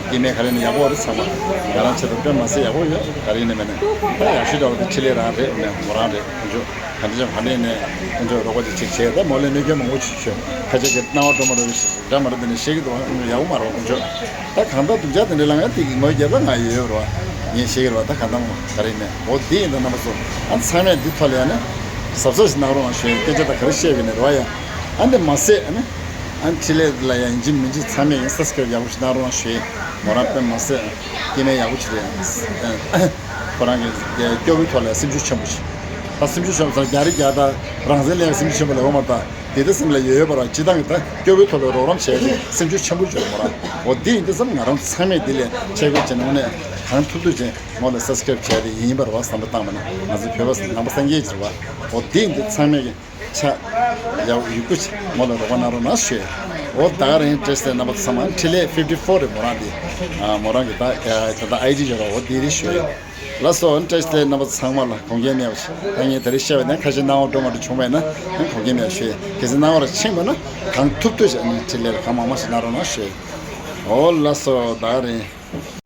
སྐྱེ་དམན་ག་རེ་ནས་ཡག་པོ་རེད། ཚང་མ་ང་རང་ཆེད་དུ་དཔེ་མ་ཟད་ཡག་པོ་ཡོད། ག་རེ་ཡིན་ནའི་མེད་ནའི་ད་ཡག་ཤོས་འདྲ་བོ་དེ་འཕྲིན་ལས་རང་རེད། ཨ་ནི་མོ་རང་རེད། ཁོང་ཚོ་ག་འདྲ་ཅང་ག་འདྲ་ཡིན་ནའི་ཁོང་ཚོས་རོགས་པ་ཅིག་ཅིག་བྱས་ད་མོ་ལས་གནོད་སྐྱོན་མང་པོ་ཅིག་བྱུང་། ཁ་ཆེ་གི་སྣང་བ་འགྲོ་མ་འགྲོ་རེད། འདྲ་མ་འདྲ་དེ་ནས་བཤད་ཀྱི་འདུག་ཨ་ནི་ཡག་པོ་མ་རེད། ཁོང་ཚོས་ད་གང་ལྟར་སྡུག་ཅག་དེ་འདྲ་ལ་ང་དེ་གི་ངོས་རྒྱབ་ལ་ང་ཡོད་ཡོད་རེད་བ། ངས་བཤད་ཀྱི་རེད་བ། ད་གང་ལྟར་མོ་ག་རེ་ཡིན་ནའི་འོ་དེ་ཡིན་ད་རྣམ་པ་ཚོ། ཨ་ཚང་མས་འདི་ཐོག་ལ་ཡ་ནི་གཟབ་གཟབ་ཞིག་གནང་རོགས་གནང་ཞུ་ཡ། སྐད་ཆ་ད་ག་རེ་བཤད་པ་ཡིན་ནའི་རེད་བ་ཡ། ཨ་འདི་མ་ཟད་ཨ་ནི་ཨ་འཕྲིན་ལས་ལ་ཡ་ཡིན་གཅིག་མིན་གཅིག་ཚང་མས་ཡང་སབ་སི་ཀེ་རེབ་ཡག་པོ་ཞིག་གནང་རོགས་གནང་ཞུ་ཡ། མོ་རང་དཔེ་མ་ཟད་སྐྱེ་དམན་ཡག་པོ་ཅིག་རེད། ཁོ་རང་གི་སྐྱོ་བོའི་ཐོག་ལ་སེམས་ཤུགས་ཆེན་པོ་ཞིག་ད་སེམས་ཤུགས་ཆེན་པོ་ཟེར་རྒྱ་རི་རྒྱ་ད་རང་བཙན་ལས་སེམས་ཤུགས་ཆེན་པོ་ལས་འོ་མ་ད། དེ་ལྟར་སེམས་ལ་ཡོད་ཡོད་པ་རང་སྤྱི་བཏང་གི་ད་སྐྱོ་བོའི་ཐོག་ལ་རོགས་རམ་བྱས་ཏེ་སེམས་ཤུགས་ཆེན་པོ་བྱུང་མོ་རང་། འོ་དེ་ཡིན་དུས་ཙམ་ང་རང་ཚང་མས་དེ་ལས་ཆེ་བའི་བྱས་ནས་དངོས་གནས་གང་ཐུབ་ཐུབ་བྱས་མོ་ལ་སབ་སི་ཀེ་རེབ་བྱས་ཏེ་ཡིན་པ་རེད་བ། བསམ་བློ་བཏང་བ་ན་ང་ཚོ་བོད་པ་ནང་པ་སངས་རྒྱས་ཀྱི་རེད་བ། འོ་དེ་ཡིན་དུས་ཚང་མས་ཀྱི་ཆ་ཡག་ཡོད་རྒུ་ཆེ་མོ་ལ་རོགས་པ་གནང་རོགས་གནང་ཞུ། འོ་ད་ག་རང་བཀྲ་ཤིས་བདེ་ལེགས་རྣམ་པ་ཚང་མ། འཕྲིན་ལས་ཕིབ་ཊི་ཕོར་རེད་མོ་རང་དེ། མོ་རང་གི་ད་ད་ལྟ་ཨའི་ཌི་ཡོད་ར། འོ་དེ་རེད་ཞུ། ལགས་སོ། བཀྲ་ཤིས་བདེ་ལེགས་རྣམ་པ་ཚང་མ་ལ་དགོངས་འགལ་མེད་པ་ཞིག་ད་ངས་དེ་རིང་བཤད་པ་ནི་ཁ་ཤས་སྣང་བ་འགྲོ་མ་འགྲོ་བྱུང་བས་ན་དགོངས་འགལ་མེད་པ་ཞུ། གལ་སྲིད་སྣང་བ་ར་ཕྱིན་པ་ན་གང་ཐུབ་ཐུབ་བྱས་ནས་འཕྲིན་ལས་ལ་གང་མང་མང་ཞིག་གནང་རོགས་གནང་ཞུ། འོ་ལགས་སོ། ད་ག་རེད།